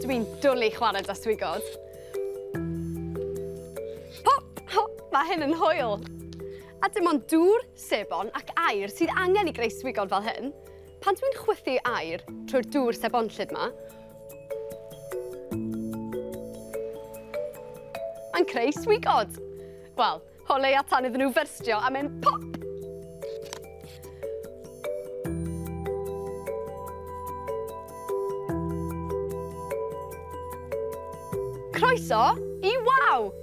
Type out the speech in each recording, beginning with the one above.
Dwi'n dwlu chwarae 'da swigod. Pop! Hop! Mae hyn yn hwyl! A dim ond dŵr, sebon ac aer sydd angen i greu swigod fel hyn. Pan dwi'n chwythu aer trwy'r dŵr sebonllyd 'ma, mae'n creu swigod! Wel, o leia tan iddyn nhw fyrstio a mynd pop! Croeso i Waw!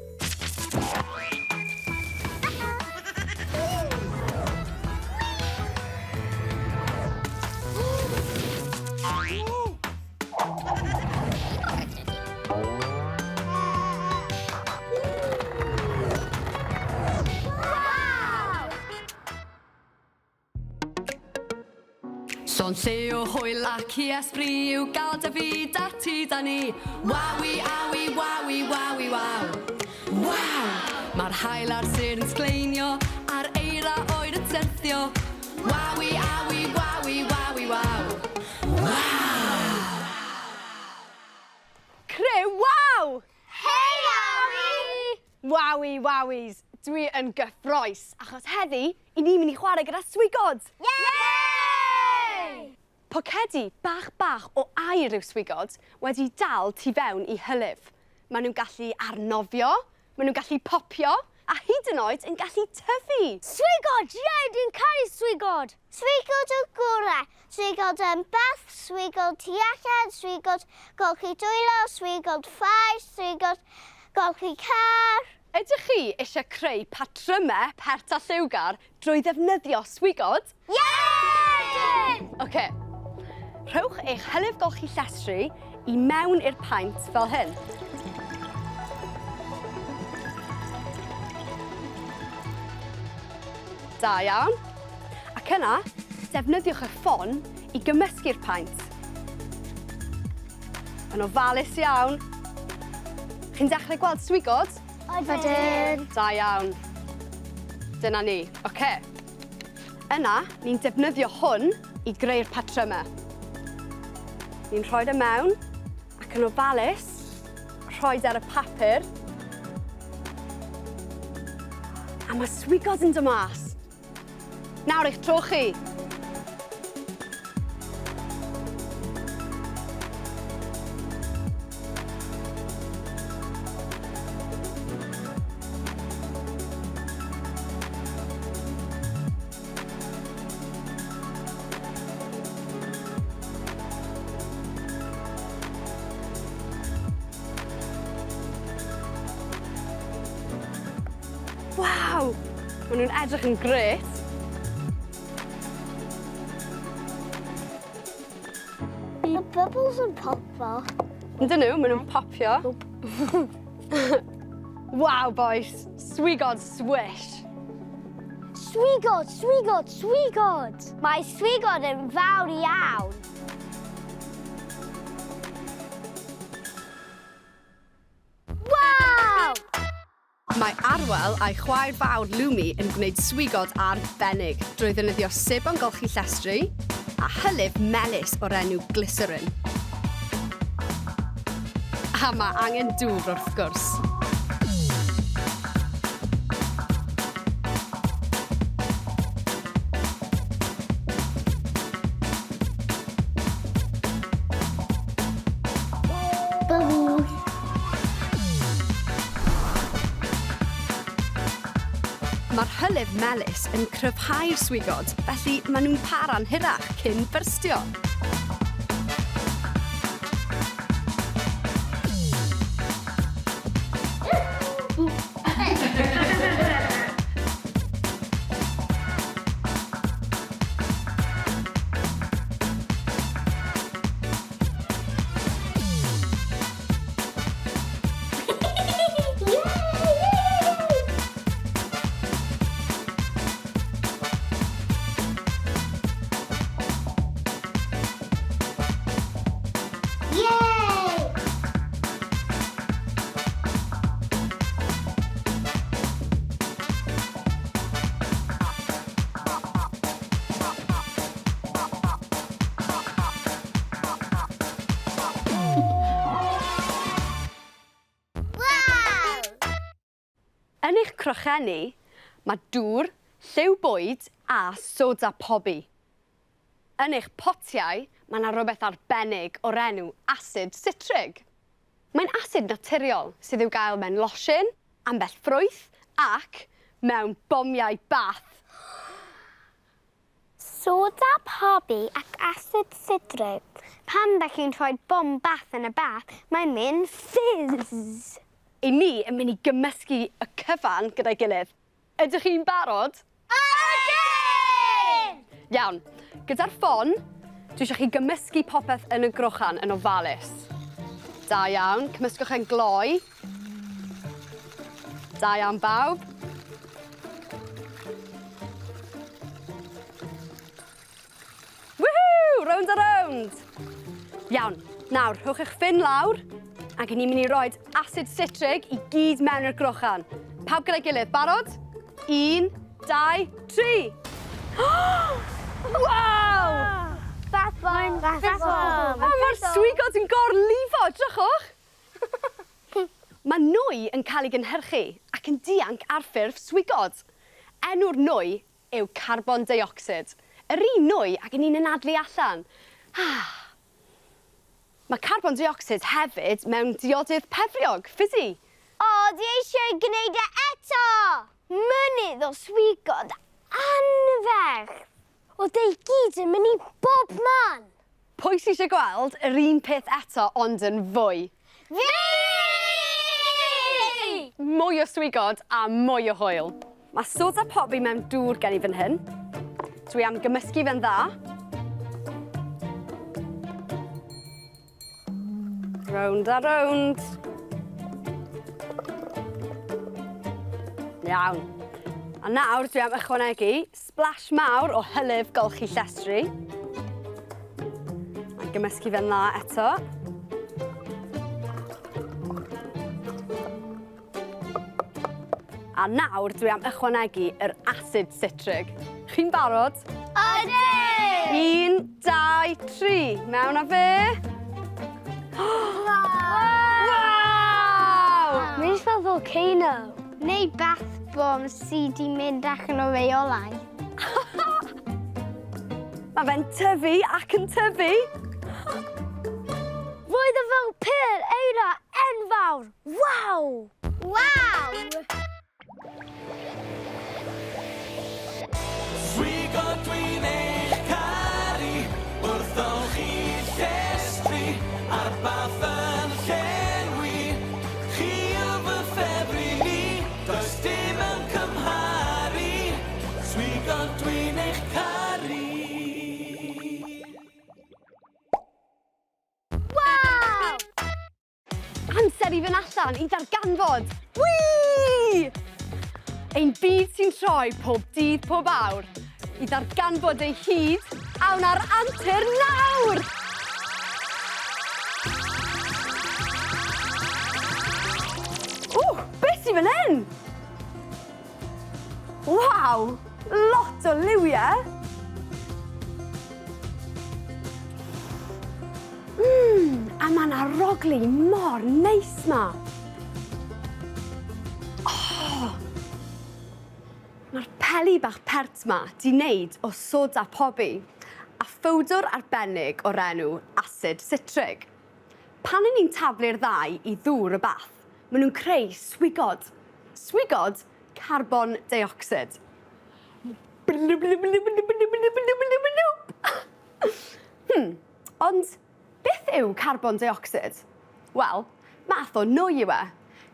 Son lle o hwyl ac i esbri yw gael dy fyd a ti da ni. Wawi, awi, wawi, wawi, waw. Waw! Mae'r haul a'r sêr yn sgleinio, a'r eira oer yn syrthio. Wawi, awi, wawi, wawi, waw. Waw! Criw waw! Hei Awi! Wowi wowis! Dwi yn gyffroes achos heddi i ni'n mynd i chwarae gyda swigod! Yay! Pocedi bach bach o aer yw swigod wedi dal tu fewn i hylif. Maen nhw'n gallu arnofio, maen nhw'n gallu popio a hyd yn oed yn gallu tyfu! Swigod! Ie, dwi'n caru swigod! Swigod y gorau! Swigod yn bath, swigod tu allan, swigod golchi dwylo, swigod ffais, swigod golchi car. Ydych chi eisiau creu patrymau pert a lliwgar drwy ddefnyddio swigod? Ie! Ydyn! Oce. Rhowch eich hylif golchi llestri i mewn i'r paent fel hyn. Da iawn. Ac yna, defnyddiwch y ffon i gymysgu'r paent. Yn ofalus iawn. Chi'n dechrau gweld swigod? Ydyn. Da iawn. Dyna ni. Oce. Yna, ni'n defnyddio hwn i greu'r patrymau. Ni'n rhoi e mewn ac yn ofalus, rhoi ar y papur. A mae swigod yn dod mas. Nawr eich tro chi. Waw! Maen nhw'n edrych yn grêt. Mae bubbles yn popo. Yndyn nhw, maen nhw'n popio. Waw, boys. Swigod swish. Swigod, swigod, swigod! Mae swigod yn fawr iawn. Waw! Mae Arwel a'i chwaer fawr Lumi yn gwneud swigod arbennig drwy ddefnyddio sebon golchi llestri a hylif melys o'r enw glyserin. A mae angen dŵr wrth gwrs. Mae'r hylif melys yn cryfhau'r swigod, felly maen nhw'n para'n hirach cyn byrstio. crochenni, mae dŵr, lliw bwyd a soda pobi. Yn eich potiau, mae yna rhywbeth arbennig o'r enw asid sitrig. Mae'n asid naturiol sydd i'w gael mewn losin, ambell ffrwyth ac mewn bomiau bath. Soda pobi ac asid sitrig. Pan dach chi'n rhoi bom bath yn y bath, mae'n mynd fizz. I ni yn mynd i gymysgu y cyfan gyda'i gilydd. Ydych chi'n barod? Ydyn! Iawn. Gyda'r ffon, dwi eisiau chi gymysgu popeth yn y grochan yn ofalus. Da iawn. Cymysgwch e'n gloi. Da iawn bawb. Woohoo! Rownd a rownd! Iawn, nawr, rhowch eich ffyn lawr ac ni'n mynd i roi asid sitrig i gyd mewn i'r grochan. Pawb gyda'i gilydd, barod? 1, 2, 3! Waw! Bath bomb! Bath bomb! O, mae'r swigod yn gorlifo, drychwch! Mae nwy yn cael ei gynhyrchu ac yn dianc ar ffurf swigod. Enw'r nwy yw carbon deuocsid. Yr un nwy ag 'yn ni'n anadlu allan. Mae carbon deuocsid hefyd mewn diodydd pefriog, fizzy. O, dwi eisiau gwneud e eto! Mynydd o swigod anferth! Oedd e i gyd yn mynd i bob man! Pwy sy eisiau gweld yr un peth eto ond yn fwy? Fi! Mwy o swigod a mwy o hwyl. Mae soda pobi mewn dŵr gen i fan hyn. Dwi am gymysgu fe'n dda. Rownd a rownd. Iawn. A nawr dwi am ychwanegu splash mawr o hylif golchi llestri. A gymysgu fe'n dda eto. A nawr dwi am ychwanegu yr asid sitrig. Chi'n barod? Ydyn! 1, 2, 3. Mewn â fe. Waw! Mae'n fel volcano. Neu bath bomb sydd 'di mynd allan o reolaeth. Mae fe'n tyfu ac yn tyfu. Roedd e fel pêl eira enfawr. Waw! Waw! Swigod dwi'n eich caru wrth olchi llestri a'r bath yn llenwi. Chi yw fy ffefryn i, does dim yn cymharu. Swigod dwi'n eich caru. Waw! Amser i fynd allan i ddarganfod. Whee! Ein byd sy'n troi pob dydd pob awr. I ddarganfod ei hyd, awn ar antur nawr! Ww, beth sy'n fan hyn? Waw, lot o liwiau! A ma' 'na rogli mor neis 'ma. O! Ma'r peli bach pert 'ma 'di neud o soda pobi a phowdwr arbennig o'r enw asid sitrig. Pan 'yn ni'n taflu'r ddau i ddŵr y bath, ma' nw'n creu swigod. Swigod carbon deuocsid. Ond beth yw carbon deuocsid? Wel, math o nwy yw e.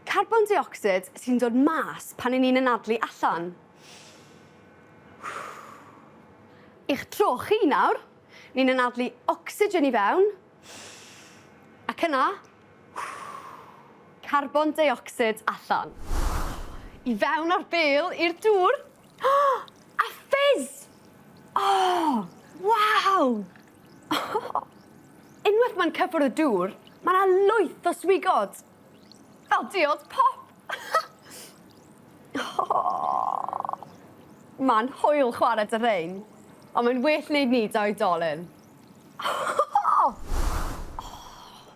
Carbon deuocsid sy'n dod mas pan 'yn ni'n anadlu allan. I'ch tro chi nawr, ni'n anadlu ocsigen i fewn, ac yna, carbon deuocsid allan. I fewn â'r bêl i'r dŵr. A fizz! O, waw! Unwaith mae'n cyffwrdd y dŵr, mae 'na lwyth o swigod. Fel diod pop. Ma'n hwyl chwarae 'da rhein, ond mae'n well wneud ni 'da oedolyn.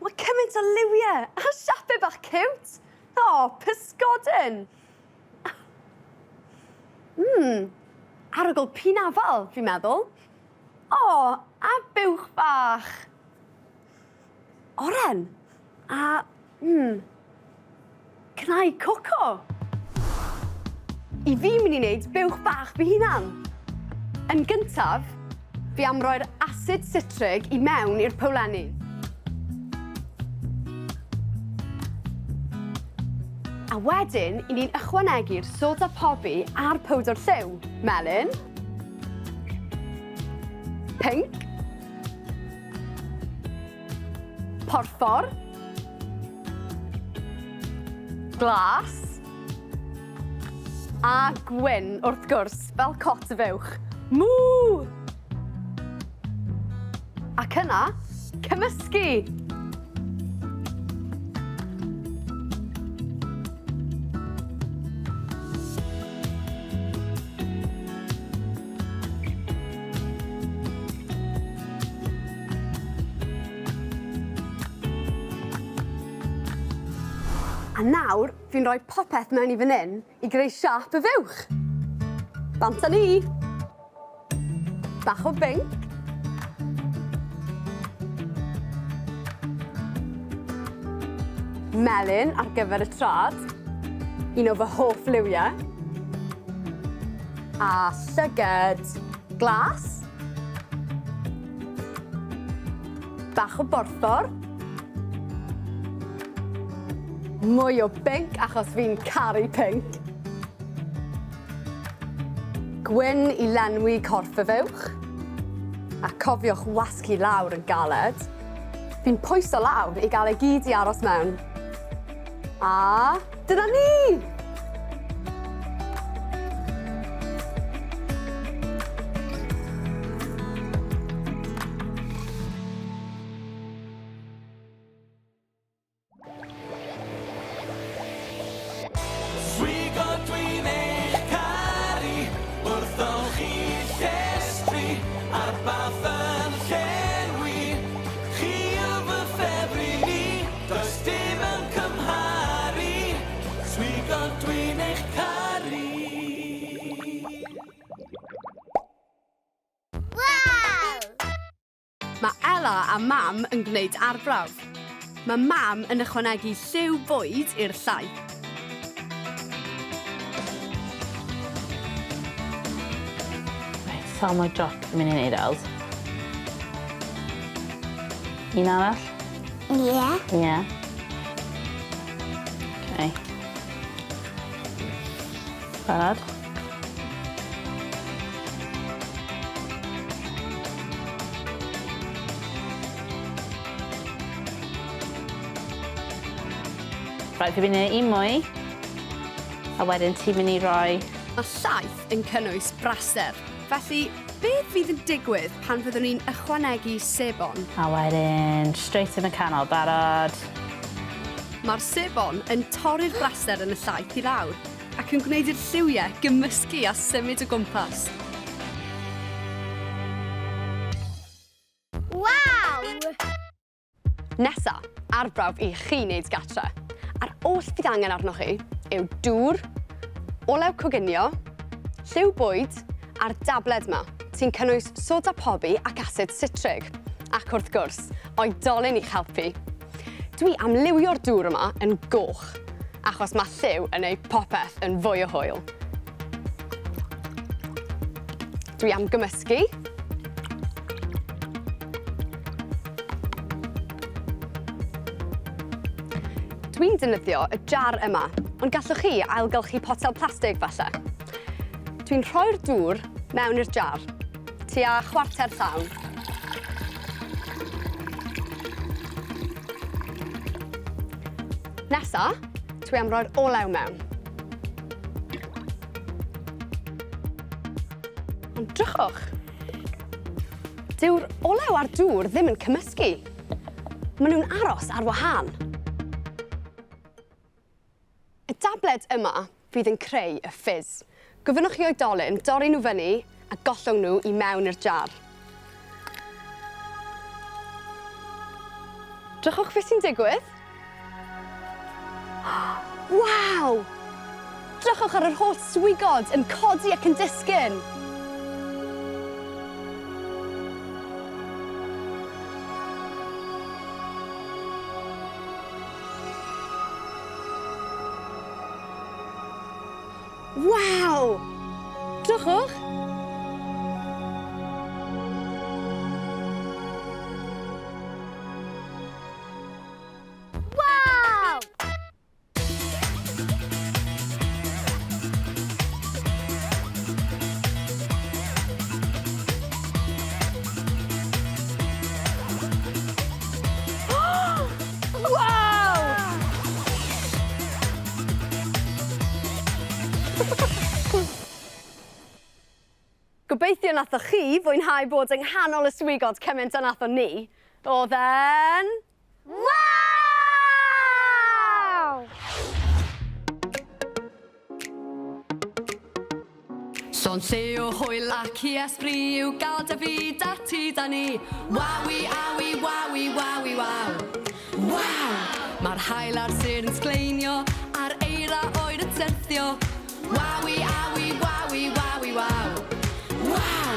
Mae cymaint o liwie a siape bach ciwt. O, pysgodyn! Hmm, arogl pinafal, fi'n meddwl. O, a buwch bach. Oren. A, hmm, cnau coco. I fi mynd i wneud buwch bach fy hunan. Yn gyntaf, fi am roi'r asid sitrig i mewn i'r powlenni. A wedyn, i ni'n ychwanegu'r soda pobi a'r powdr lliw, melyn, pinc, porffor, glas, a gwyn, wrth gwrs, fel cot y fuwch. Mŵ! Ac yna, cymysgu! A nawr, fi'n rhoi popeth mewn i fan hyn i greu siâp y fuwch. Bant â ni! Bach o binc. Melyn ar gyfer y trad. Un o fy hoff liwiau. A llyged glas. Bach o borffor. Mwy o binc achos fi'n caru pinc. Gwyn i lenwi corff y fuwch. A cofiwch wasgu lawr yn galed. Fi'n pwyso lawr i gael e gyd i aros mewn. A dyna ni! Swigo dwi'n eich caru wrth olchi llestri a'r bath yn llenwi. Chi yw fy ffefryn i, does dim yn cymharu. Swigo dwi'n eich caru. Waw! Mae Ela a Mam yn gwneud arbrawf. Mae Mam yn ychwanegu lliw bwyd i'r llaeth. Reit, sawl mwy drop fi'n mynd i neud Els? Un arall? Ie. Ie. Okay. Barod? Right, fi'n mynd i un mwy. A wedyn ti'n mynd i roi... Mae llaeth yn cynnwys braster, felly beth fydd yn digwydd pan fyddwn ni'n ychwanegu sebon? A wedyn straight yn y canol, barod. Mae'r sebon yn torri'r braster yn y llaeth i lawr, ac yn gwneud i'r lliwiau gymysgu a symud o gwmpas. Waw! Nesa, arbrawf i chi wneud gatre. A'r oll fydd angen arnoch chi yw dŵr, olew coginio, lliw bwyd a'r dabled 'ma, sy'n cynnwys soda pobi ac asid sitrig. Ac wrth gwrs, oedolyn i'ch helpu. Dwi am liwio'r dŵr yma yn goch, achos mae lliw yn neud popeth yn fwy o hwyl. Dwi am gymysgu. Dwi'n defnyddio y jar yma, ond gallwch chi ailgylchu potel plastig falle. Dwi'n rhoi'r dŵr mewn i'r jar, tua chwarter llawn. Nesa, dwi am roi'r olew mewn. Ond drychwch, dyw'r olew a'r dŵr ddim yn cymysgu. Maen nhw'n aros ar wahân. Y dabled yma fydd yn creu y ffizz. Gofynnwch i oedolyn dorri nhw fyny a gollwng nhw i mewn i'r jar. Drychwch beth sy'n digwydd. Waw! Drychwch ar yr holl swigod yn codi ac yn disgyn. Waw! Drychwch! Waw! Waw! Gobeithio nathoch chi fwynhau bod yng nghanol y swigod cymaint â nathon ni. O'dd e'n... Waw! Llond lle o hwyl ac i esbri yw gael dy fyd a ti da ni. Wawi, awi, wawi, wawi, waw. Waw! Mae'r haul a'r sêr yn sgleinio, a'r eira oer yn syrthio. Wawi, awi, wawi, wawi, waw. Waw!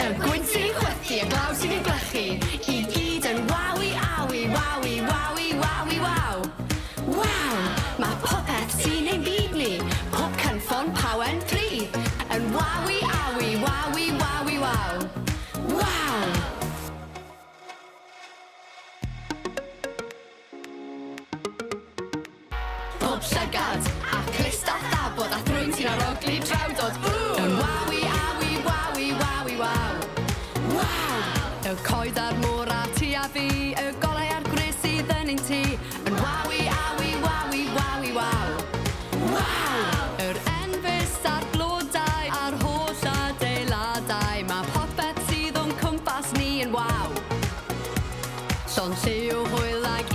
Y gwynt sy'n chwythu, y glaw sy'n ein gwlychu, i gyd yn wawi, awi, wawi, wawi, wawi, waw. Waw! Mae popeth sy'n ein byd ni, pob cynffon, pawen, pry, yn wawi, awi, wawi, wawi, waw. Waw! Pob llygad, a clust a thabod, a thrwyn sy'n arogli drawdod. Ww! Yn wawi, awi, wawi, wawi, waw. Waw! Y coed a'r môr a ti a fi, y golau a'r gwres sydd yn ein tŷ, yn wawi, awi, wawi, wawi, waw. Waw! Yr enfys a'r blodau a'r holl adeiladau, mae popeth sydd o'n cwmpas ni yn waw. Llond lle o hwyl ag